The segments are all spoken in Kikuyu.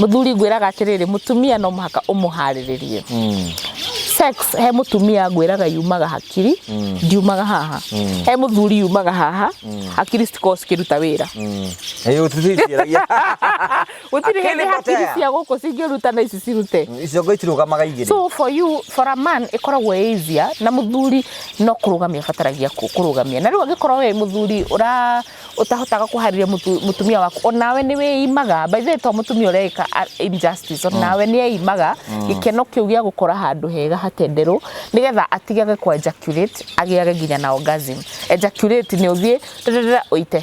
Muthuri ngwiraga atiriri, mutumia no muhaka umuhariririe. Sex he mutumia ngwiraga yumaga hakiri, ndiumaga haha. He muthuri yumaga haha, hakiri citikoragwo cikiruta wira. Ĩĩ tũticiaragia. Gutiri Akili hindi hakiri potea. cia guku cingĩruta na ici cirute. Iciongo itirũgamaga igĩrĩ. So for you, for a man ĩkoragwo ĩ easier, na muthuri no kũrũgamia abataragia kũrũgamia. Na rĩu angĩkorwo we muthuri ũra ũtahotaga kũharĩria mũtumia waku, onawe nĩ wĩimaga. By the way, to mũtumia ũreka injustice, onawe nĩ eimaga gĩkeno kĩu gĩa gũkora handũ hega hatenderũ, nĩgetha atigage kũ ejaculate, agĩage nginya na orgasm. Ejaculate nĩ ũthiĩ rĩrĩrĩra ũite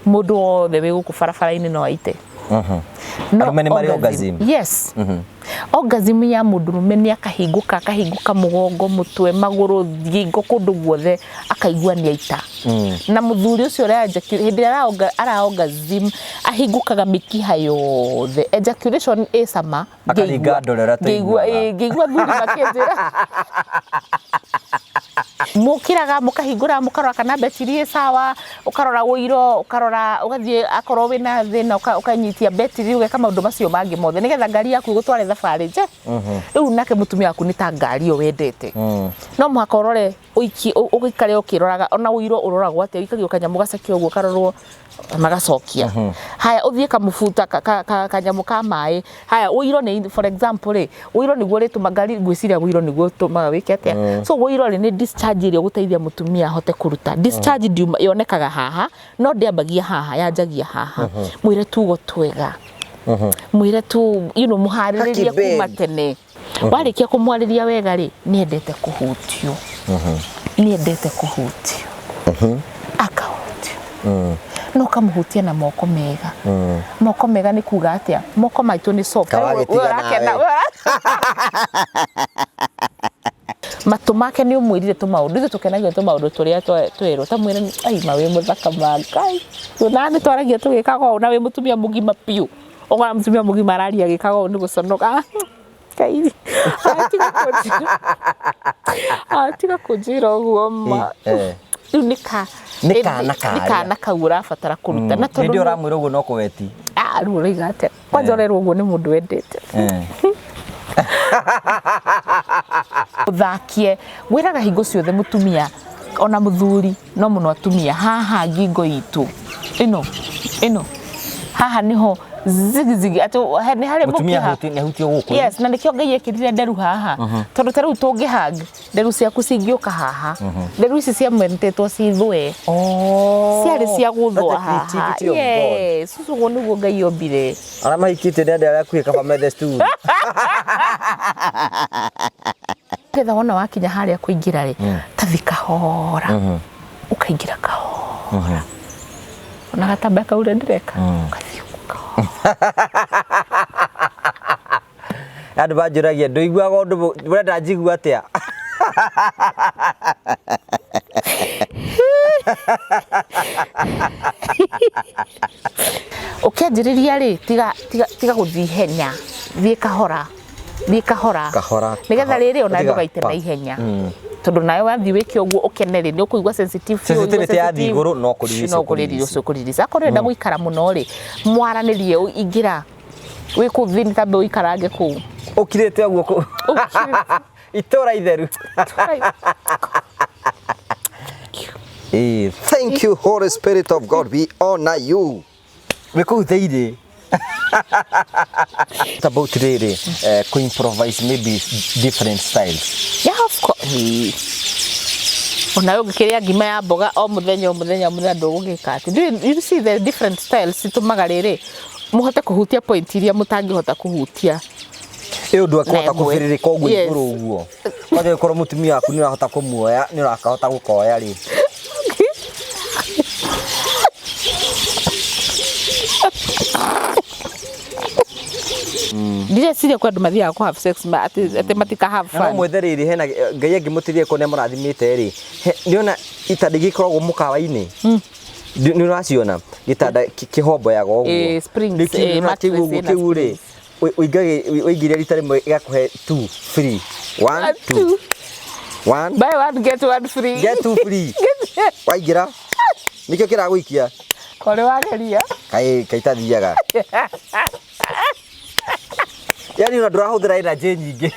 mũndũ wothe wĩ gũkũ barabara-inĩ no aite. No Arũme nĩ marĩ orgasm? Yes. Orgasm ya mũndũrũme nĩ akahingũka, akahingũka mũgongo, mũtwe, magũrũ, ngingo, kũndũ guothe, akaigua nĩ aita. Na mũthuri ũcio ũrĩa hĩndĩ ĩrĩa ara orgasm ahingũkaga mĩkiha yothe. Ejaculation ĩ cama. Akaringa ndore ũrĩa tũiguaga. Ngĩigua thuri makĩnjĩra. Mũkĩraga mũkahingũra mũkarora kana betiri ĩ sawa, ũkarora ũiro, ũkarora, ũgathiĩ akorwo wĩna thĩna ũkanyitia betiri, ũgeka maũndũ macio mangĩ mothe nĩgetha ngari yaku ĩgũtware thabarĩ nje. Rĩu nake mũtumia waku nĩ ta ngari ĩyo wendete. No mũhaka ũrore ũikie, ũikare ũkĩroraga, ona ũiro ũroragwo atĩa, ũikagio kanyamũ gaceke ũguo karorwo magacokia. Haya ũthiĩ kamũbuta kanyamũ ka maĩ. Haya ũiro nĩ, for example rĩ, ũiro nĩguo ũrĩtũma ngari, ngwĩciria ũiro nĩguo ũtũmaga wĩke atĩa. So ũiro rĩ nĩ discharge ĩrĩa ũgũteithia mũtumia ahote kũruta. Discharge ndiuma, yonekaga haha, no ndĩambagia haha, yanjagia haha. Mwĩre tugo twega. Mwĩre tu, you know, mũharĩrĩrie Haki kuma bed. tene. Warĩkia kũmwarĩria wega rĩ, nĩendete kũhutio. Nĩendete kũhutio. Akahutio. No ũkamũhutia na moko mega. Moko mega nĩ kuga atĩa? Moko maitũ nĩ soft. Kawa We gĩtiga ũrakena, nawe. we matũ make nĩ ũmwĩrire tũmaũndũ, ithuĩ tũkenagio nĩ tũmaũndũ tũrĩa twerwo. Ta mwĩre, ai ma wĩ mũthaka ma Ngai. Na nĩ twaragia tũgĩkaga ũũ na wĩ mũtumia mũgima biũ. Ũkona mũtumia mũgima araria agĩkaga ũũ nĩ gũconoka. Ngai, tiga kũnjĩra. Tiga kũnjĩra ũguo ma. Rĩu nĩ ka Nĩ kana nĩ karĩa. kana kau ũrabatara kũruta. Na tondũ Hĩndĩ ĩyo ũramwĩra ũguo no kũweti. Ah, rĩu ũroiga atĩa? Kwanja ũrerwo ũguo nĩ mũndũ wendete. Ũthakie, wĩraga hingo ciothe mũtumia ona mũthuri no mũno atumia, haha ngingo itũ ĩno ĩno haha nĩho zigizigi atĩ nĩ harĩ Mũtumia mũkiha. nĩ ahutio gũkũ. Yes, na nĩkĩo Ngai ekĩrire nderu haha. Tondũ ta rĩu tũngĩ hug, nderu ciaku cingĩũka haha. Nderu ici ciamentetwo cithũe. Ciarĩ cia gũthũa That's the haha. creativity of God. Yes, ũguo nĩguo Ngai ombire. Arĩa mahikĩtie nĩ andũ arĩa akuhĩ kaba methe stool. Nĩgetha wona wakinya harĩa kũingĩra rĩ, tathi kahora. Ũkaingĩra kahora. Ona gatambaya kau ũrĩa ndĩreka, ũgathiĩ ũguo kahora. Andũ manjũragia ndũiguaga ũndũ ũrenda njigue atĩa? Ũkĩanjĩrĩria rĩ, tiga tiga tiga gũthiĩ ihenya, thiĩ kahora, thiĩ kahora. Kahora, Nĩgetha kahora. rĩrĩ ona Tiga, ndũgaite pa. na ihenya. Tondũ nawe wathiĩ wĩke ũguo ũkene rĩ, nĩ ũkũigua sensitive biũ, ũigue Sensitivity yathiĩ sensitive. igũrũ, no kũ-release No kũ-release ũkũ-release. Akorwo ũrenda gũikara mũno rĩ, mwaranĩrie, ingĩra wĩ kũu thĩinĩ, tambe ũikarange kũu. Ũkirĩte ũguo kũ. Ũkirĩte. Itũra itheru. Thank you, Holy Spirit of God. We honor you. Wĩ kũu thĩinĩ. What about rĩrĩ, kũ improvise maybe different styles? Yeah, of course. Ona ũngĩkĩrĩa ngima ya mboga o mũthenya o mũthenya o mũthenya ndũgũgĩka atĩ. Do you see the different styles citũmaga rĩrĩ mũhote kũhutia point iria mũtangĩhota kũhutia. Ĩ ũndũ akũhota Na ĩmwe. kũbĩrĩrĩka ũguo Yes. igũrũ ũguo. Kwanja gĩkorwo mũtumia waku nĩ ũrahota kũmuoya, nĩ ũrakahota gũkoya rĩ. Ndireciria kwĩ andũ mathiaga kũ have sex atĩ matika have Na no fun. mwethe rĩrĩ hena Ngai angĩmũteithia korwo nĩ amũrathimĩte rĩ, nĩona itanda ingĩ ikoragwo mũkawa-inĩ. Nĩ ũraciona gĩtanda kĩhomboyaga ũguo. Springs, Nĩ kĩu nĩũrona kĩu mattress ũguo ĩna kĩu rĩ, springs. Ũingĩria rita rĩmwe ĩgakũhe 2 free. 1, One, 2. two. 1. Buy one get one free. Get 2 free. Waingĩra. Nĩkĩo kĩragũikia. Kore wageria. Kaĩ kaitathiaga. Yani ona ndũrahũthĩra energy nyingĩ.